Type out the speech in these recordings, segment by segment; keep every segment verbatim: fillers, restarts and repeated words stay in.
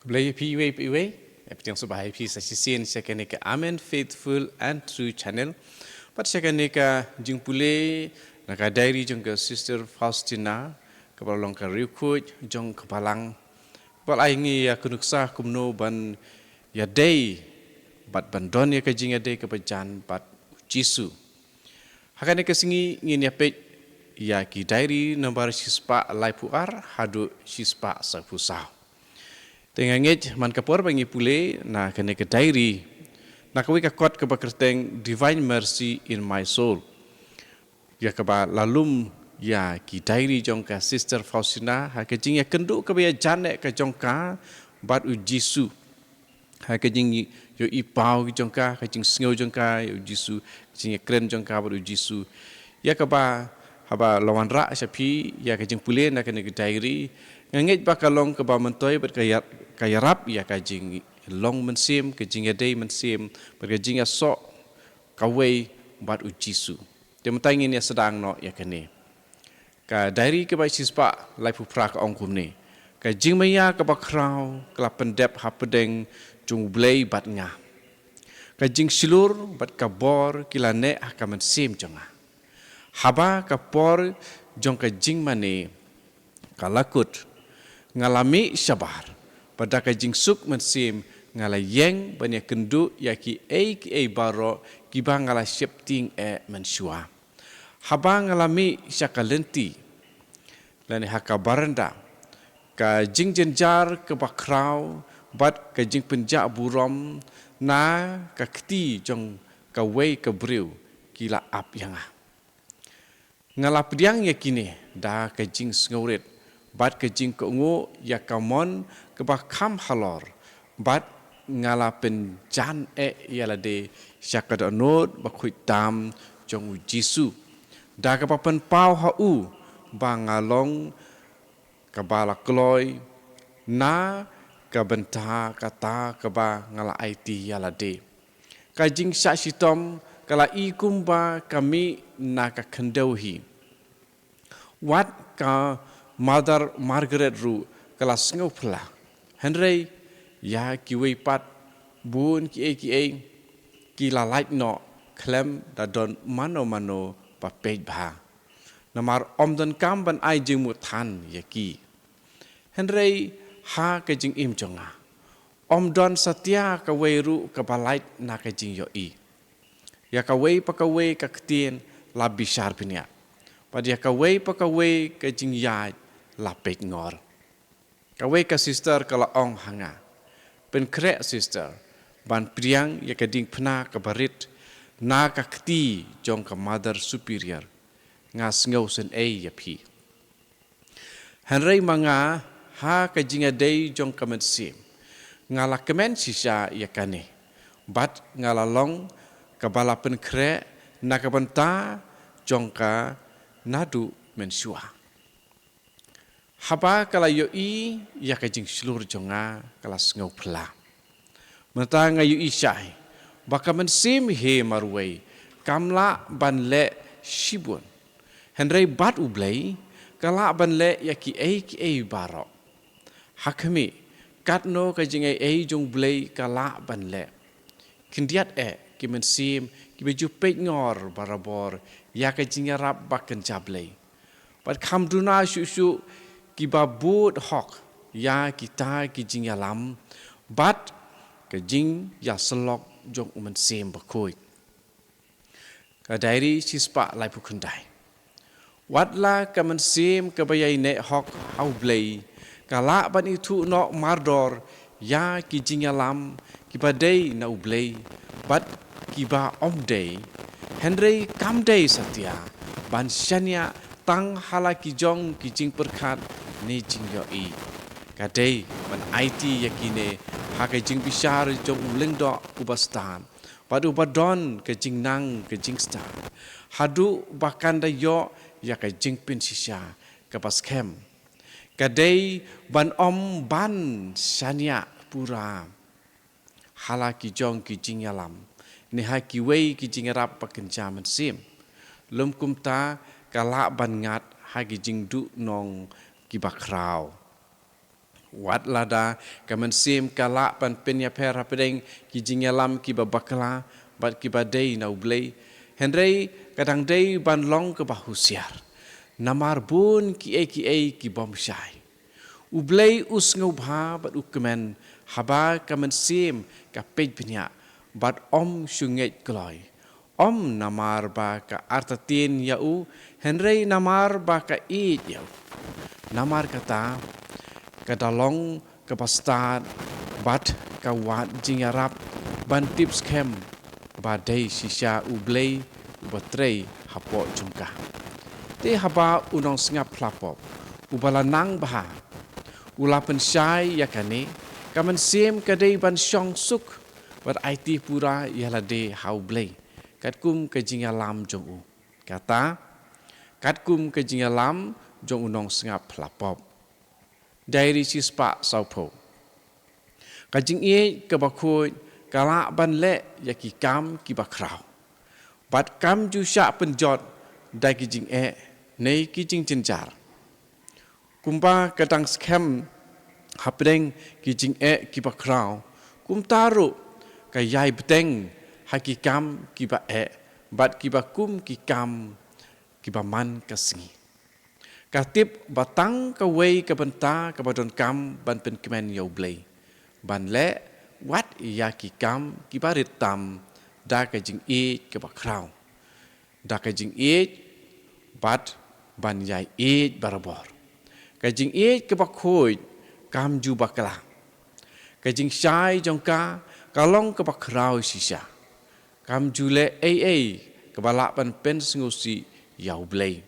Blei ïa phi iwei pa iwei. Ïa phi tiang sngewbha ïa phi sa shisien sha kane ka Amen Faithful and True Channel. Bad sha kane ka jingpule na ka diary jong ka Sister Faustina, kaba long ka riewkhuid jong ka balang. Bad ai ngi ïa ka nuksa kumno ban ïadei bad ban don ïa ka jingïadei kaba jan bad u Jisu. Ha kane ka sngi ngin ïa peit ïa ki diary nombar shispah laiphew ar haduh shispah sawphew saw. Te nga ngeit man ka por ba ngi pule na kane ka diary, na kawei ka kot kaba kyrteng Divine Mercy in My Soul, ïa kaba la lum ïa ki diary jong ka Sister Faustina ha ka jingïakynduh kaba ïajan eh ka jong ka bad u Jisu. Ha ka jingïohi paw jong ka, ka jingsngew jong ka ïa u Jisu, ka jingïakren jong ka bad u Jisu. Ïa kaba haba la wanrah sha phi ïa ka jingpule na kane ka diary, nga ngeit ba ka long kaba myntoi bad ka ïa, ka ïarap ïa ka jinglong mynsiem, ka jingïadei mynsiem bad ka jingïasoh kawei bad u Jisu. Te mynta ngin ïa sdang noh ïa kane. Ka diary kaba shispah laiphew phra ka ong kumne: Ka jingmaïa kaba khraw ka la pyndep hapdeng jong U Blei bad nga. Ka jingshlur bad ka bor ki la neh ha ka mynsiem jong nga. Haba ka por jong ka jingmane ka la kut, nga la mih shabar, bad da ka jingsuk mynsiem nga la ïeng ban ïakynduh ïa kiei kiei baroh kiba nga la sheptieng eh mynshuwa. Haba nga la mih sha ka lynti lane ha ka baranda, ka jingjynjar kaba khraw bad ka jingpynjah burom na ka kti jong kawei ka briew ki la ap ïa nga. Nga la pdiang ïa kine da ka jingsngewrit bad ka jingkohnguh ïa ka mon kaba kham halor, bad nga la pynjan eh ïa lade sha ka dohnud bakhuid tam jong u Jisu, da kaba pynpaw ha u ba nga long kaba la kloi na ka bynta kata kaba nga la aiti ïa lade. Ka jingshah shitom ka la i kumba ka mih na ka khyndew hi. Wat ka Mother Margaret ruh ka la sngewphylla. Hynrei ïa kiwei pat bun kiei kiei ki la lait noh khlem da don mano mano ba peit bha. Namar ym donkam ban ai jingmut than ïa ki. Hynrei ha ka jingim jong nga, ym don satia kawei ruh kaba lait na ka jingïohi. Ïa kawei pa kawei ka ktien la bishar bniah, bad ïa kawei pa kawei ka jingïaid la peit ngor. Kawei ka sister ka la ong ha nga: Pynkhreh sister ban pdiang ïa ka diengphna kaba rit na ka kti jong ka Mother Superior. Nga sngewsynei ïa phi. Hynrei ma nga, ha ka jingïadei jong ka mynsiem, nga la kmen shisha ïa kane, bad nga la long kaba la pynkhreh na ka bynta jong ka naduh mynshuwa. Haba ka la ïohi ïa ka jingshlur jong nga, ka la sngewphylla. Mynta nga ïohi shai ba ka mynsiem hi marwei kam lah ban leh shibun. Hynrei bad U Blei ka lah ban leh ïa kiei kiei baroh. Ha khmih, katno ka jingaiei jong U Blei ka lah ban leh. Khyndiat eh ki mynsiem kiba ju peit ngor barabor ïa ka jingïarap ba kynja Blei. Bad kham duna shuh shuh kiba bud hok ïa kita ki jingïalam bad ka jingïasyllok jong U Mynsiem Bakhuid. Ka diary shispah laiphew khyndai. Wat la ka mynsiem kaba ïaineh hok ha U Blei ka lah ban ithuh noh mardor ïa ki jingïalam kiba dei na U Blei bad kiba ym dei. Hynrei kam dei satia ban shaniah tang ha la ki jong ki jingpyrkhat ne jingïohi. Ka dei ban aiti ïa kine ha ka jingbishar jong U Lyngdoh uba stad bad uba don ka jingnang ka jingstad, haduh ba kan da ïoh ïa ka jingpynshisha kaba skhem. Ka dei ban ym ban shaniah pura ha la ki jong ki jingïalam ne ha kiwei ki jingïarap ba kynja mynsiem. Lym kumta ka lah ban ngat ha ki jingduhnong kiba khraw. Wat lada ka mynsiem ka lah ban pynïapher hapdeng ki jingïalam kiba bakla bad kiba dei na U Blei, hynrei ka dang dei ban long kaba husiar. Namar bun kiei kiei ki bym shai. U Blei u sngewbha bad u kmen haba ka mynsiem ka peit bniah bad ym shu ngeit kloi. Ym namar ba ka artatien ïa u, hynrei namar ba ka ïeit ïa u. Namar kata, ka da long kaba stad bad ka wad jingïarap ban tip skhem ba dei shisha U Blei uba trei hapoh jong ka. Te haba u nongsngap pla pop uba la nang bha u la pynshai ïa kane, ka mynsiem ka dei ban shong suk bad aiti pura ïa lade ha U Blei, katkum ka jingïalam jong u. Kata, katkum ka jingïalam jong u nongsngap pla pop. Diary shispah sawphew. Ka jingïeit kaba khuid ka lah ban leh ïa ki kam kiba khraw. Bad kam ju shah pynjot da ki jingeh ne ki jingjynjar. Kumba ka dang skhem hapdeng ki jingeh kiba khraw, kumta ruh ka ïai bteng ha ki kam kiba eh bad kiba kum ki kam kiba man ka sngi. Ka tip ba tang kawei ka bynta kaba donkam ban pynkmen ïa U Blei, ban leh wat ïa ki kam kiba rit tam da ka jingïeit kaba khraw, da ka jingïeit bad ban ïai ïeit barabor. Ka jingïeit kaba khuid kam ju bakla. Ka jingshai jong ka ka long kaba khraw shisha. Kam ju leh ei ei kaba lah ban pynsngewsih ïa U Blei.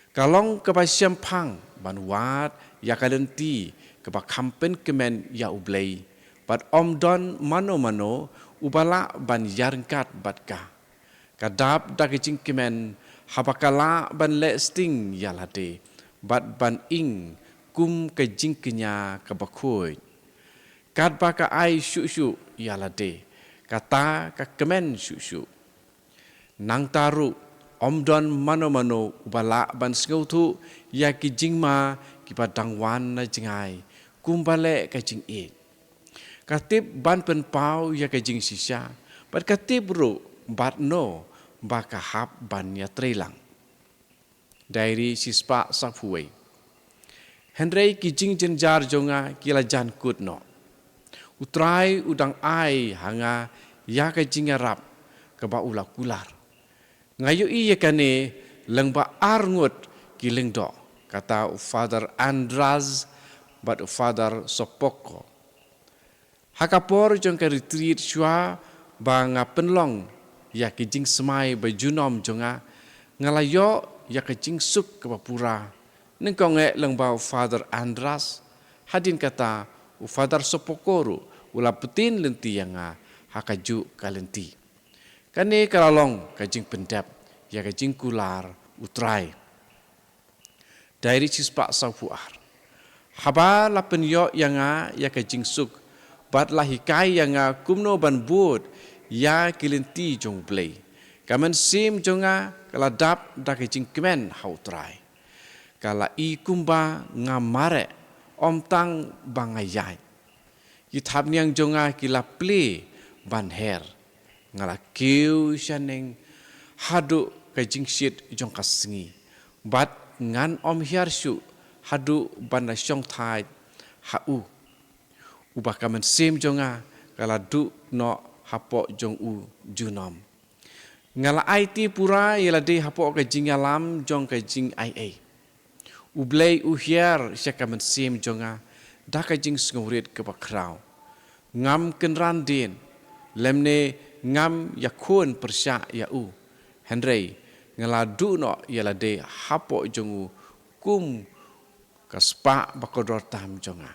Ka long kaba shemphang ban wad ïa ka lynti kaba kham pynkmen ïa U Blei, bad ym don mano mano uba lah ban ïaryngkat bad ka. Ka dap da ka jingkmen haba ka lah ban leh sting ïa lade bad ban ing kum ka jingkñia kaba khuid. Katba ka ai shuh shuh ïa lade, kata ka kmen shuh shuh. Nangta ruh, ym don mano mano uba lah ban sngewthuh ïa ki jingma kiba dang wan na jngai kumba leh ka jingïeit. Ka tip ban pynpaw ïa ka jingshisha, bad ka tip ruh bad no ba ka hap ban ïatrei lang. Diary shispah sawphew wei. Hynrei ki jingjynjar jong nga ki la jan kut noh. U Trai u dang ai ha nga ïa ka jingïarap kaba u la kular. Nga ïohi ïa kane lyngba ar ngut ki lyngdoh, kata u Father Andras bad u Father Sopoko. Ha ka por jong ka retreat shuwa ba nga pynlong ïa ki jingsmai ba junom jong nga, nga la ïoh ïa ka jingsuk kaba pura. Nyngkong eh lyngba u Father Andras, hadien kata u Father Sopoko ruh u la btin lynti ïa nga ha kajuh ka lynti. Kane ka la long ka jingpyndep ïa ka jingkular U Trai. Diary shispah sawphew ar. Haba la pynïoh ïa nga ïa ka jingsuk bad la hikai ïa nga kumno ban bud ïa ki lynti jong U Blei, ka mynsiem jong nga ka la dap da ka jingkmen ha U Trai. Ka la i kumba nga mareh, ym tang ba nga ïaid. Ki thapniang jong nga ki la plie ban her. Nga la kiew shaneng haduh ka jingshit jong ka sngi, bad ngan ym hiar shuh haduh ban da shongthait ha u, uba ka mynsiem jong nga ka la duh noh hapoh jong u junom. Nga la aiti pura ïa lade hapoh ka jingïalam jong ka jingaiei. U Blei u hiar sha ka mynsiem jong nga da ka jingsngewrit kaba khraw. Ngam kynran dien, lymne ngam ïakhun pyrshah ïa u. Hynrei nga la duh noh ïa lade hapoh jong u kum ka spah ba kordor tam jong nga.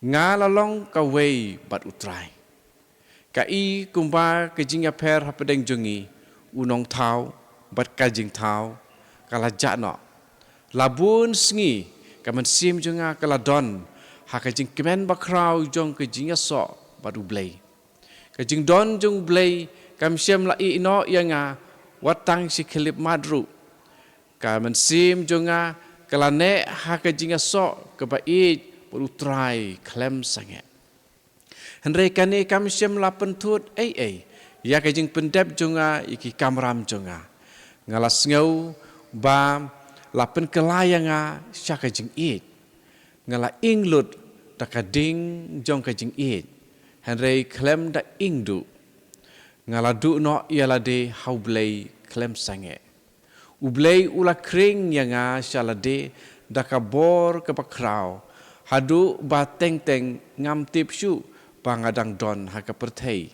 Nga la long kawei bad U Trai. Ka i kumba ka jingïapher hapdeng jong ngi, u nongthaw bad ka jingthaw, ka la jah noh. La bun sngi ka mynsiem jong nga ka la don ha ka jingkmen bakhraw jong ka jingïasoh bad U Blei. Ka jingdon jong U Blei kam shym la ïehnoh ïa nga wat tang shi khyllipmat ruh. Ka mynsiem jong nga ka la neh ha ka jingïasoh kaba ïeit bad U Trai khlem sangeh. Hynrei kane kam shym la pynthut ei ei ïa ka jingpyndep jong nga ïa ki kamram jong nga. Nga la sngew ba la pynkylla ïa nga sha ka jingïeit. Nga la ing lut da ka ding jong ka jingïeit, hynrei khlem da ing duh. Nga la duh noh ïa lade ha U Blei khlem sangeh. U Blei u la khring ïa nga sha lade da ka bor kaba khraw, haduh ba teng teng ngam tip shuh ba nga dang don ha ka pyrthei.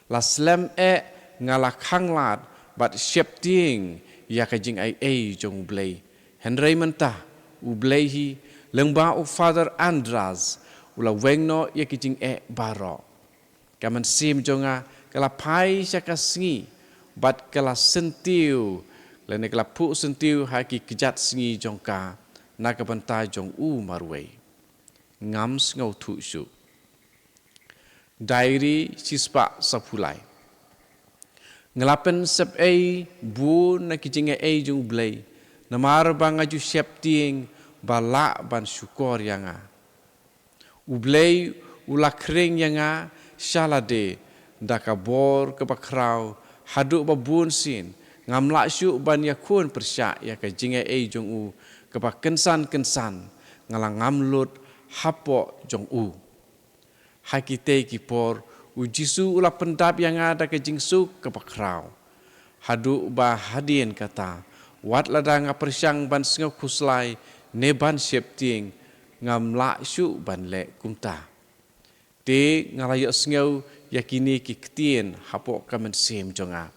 La slem eh nga la khanglad bad sheptieng ïa ka jingaiei jong U Blei. Hynrei mynta U Blei hi, lyngba u Father Andras, u la weng noh ïa ki jingeh baroh. Ka mynsiem jong nga ka la phai sha ka sngi bad ka la syntiew, lane ka la phuh syntiew ha ki kjat sngi jong ka na ka bynta jong u marwei. Ngam sngewthuh shuh. Diary shispah sawphew lai. Nga la pynsep ei bun na ki jingaiei jong U Blei, namar ba nga ju sheptieng ba lah ban shukor ïa nga. U Blei u la khring ïa nga sha lade da ka bor kaba khraw, haduh ba bun sien ngam lah shuh ban ïakhun pyrshah ïa ka jingaiei jong u kaba kynsan kynsan. Nga la ngam lut hapoh jong u. Ha kitei ki por U Jisu u la pyndap ïa nga da ka jingsuk kaba khraw, haduh ba hadien kata, wat lada nga pyrshang ban sngewkhuslai ne ban sheptieng, ngam lah shuh ban leh kumta. Te nga la ïohsngew ïa kine ki ktien hapoh ka mynsiem jong nga.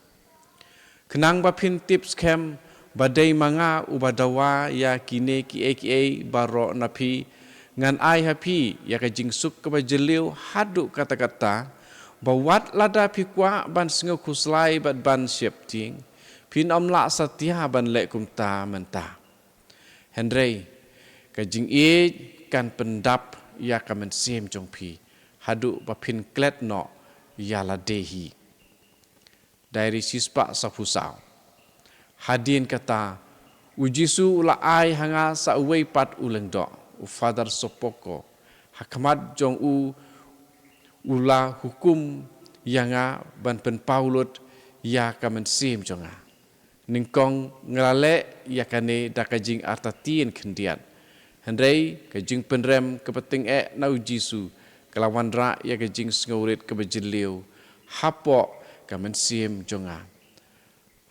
Khnang ba phin tip skhem ba dei ma nga uba dawa ïa kine kiei kiei baroh na phi, ngan ai ha phi ïa ka jingsuk kaba jylliew haduh katta katta, ba wat lada phi kwah ban sngewkhuslai bad ban sheptieng, phin ym lah satia ban leh kumta mynta. Hynrei ka jingïeit kan pyndap ïa ka mynsiem jong phi haduh ba phin klet noh ïa lade hi. Diary shispah sawphew saw. Hadien kata, U Jisu u la ai ha nga sa uwei pat u lyngdoh, u Father Sopocko. Ha khmat jong u, u la hukum ïa nga ban pynpaw lut ïa ka mynsiem jong nga. Nyngkong nga la leh ïa kane da ka jingartatien khyndiat. Hynrei ka jingpynrem kaba tyngeh na U Jisu ka la wanrah ïa ka jingsngewrit kaba jylliew hapoh ka mynsiem jong nga.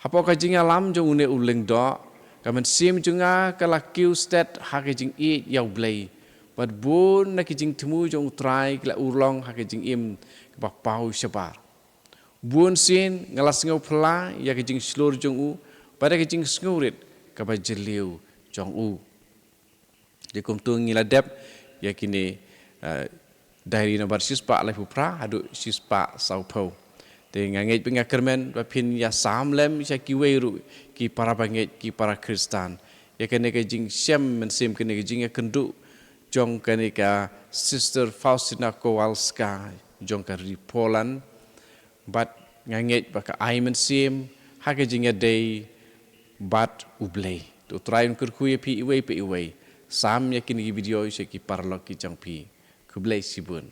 Hapoh ka jingïalam jong une u lyngdoh, ka mynsiem jong nga ka la kiew stet ha ka jingïeit ïa U Blei. Bad bun na ki jingthmu jong U Trai ki la urlong ha ka jingim kaba paw shabar. Bun sien nga la sngewphylla ïa ka jingshlur jong u bad ïa ka jingsngewrit kaba jylliew jong u. Te kumta ngi la dep ïa kine, eh, diary number shispah laiphew phra haduh shispah sawphew. Te nga ngeit bad nga kyrmen ba phin ïa sam lem sha kiwei ruh ki para bangeit, ki para Khristan, ïa kane ka jingshem mynsiem, kane ka jingïakynduh jong kane ka Sister Faustina Kowalska jong ka ri Poland. Bad nga ngeit ba ka ai mynsiem ha ka jingïadei bad U Blei. To U Trai un kyrkhu ïa phi iwei pa iwei. Sam ïa kine ki video sha ki paralok ki jong phi. Khublei shibun.